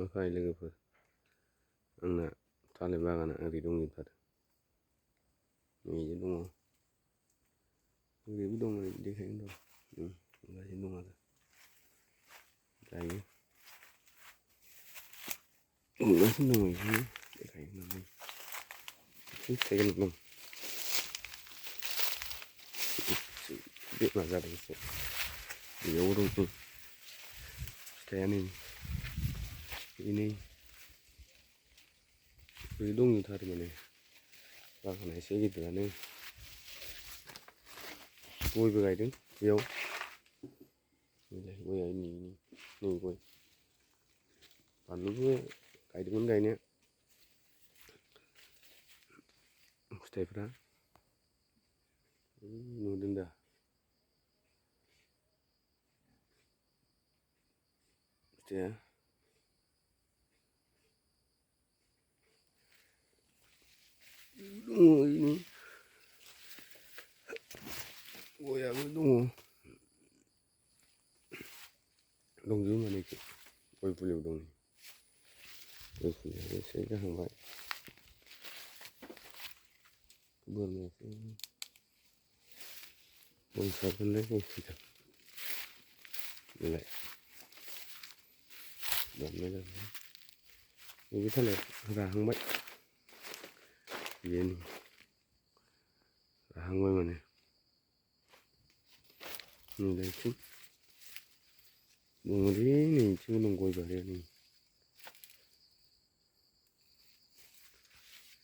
ओमफ्राय लोगोफोर आंना थालिर बागाना ओरै दंजोबथारो नैजों दङ ओरैबो दं ओरै देखायगोन र' गासिनो दं आरो दायो गासिनो दं बेखौनो देखायगोन होननानै फिथाइ गोनां दं बेमार जादों एसे बेयावबो दं फिथाइया नै बेनै ओरै दंजोबथारो माने बागाना एसे गिदिरानो गयबो गायदों बेयाव गया नै गय बानलुबो गायदोंमोन गायनाया फिथाइफ्रा नुदों दा फिथाइया दङ ओरैनो गयाबो दंजोबो माने गय फुलियाव दं गय फुलियाबो एसे जाहांबाय बोरमायासो गय सारगोनलाय गय फैदों बेलाय दाननाय जाबाय नैबे थालिर राहांबाय बेयो नै राहांबाय माने नैलायथिं दङलै नैथिंबो दं गय बारिया नै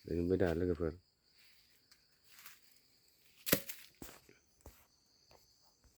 जोंबाय दा लोगोफोर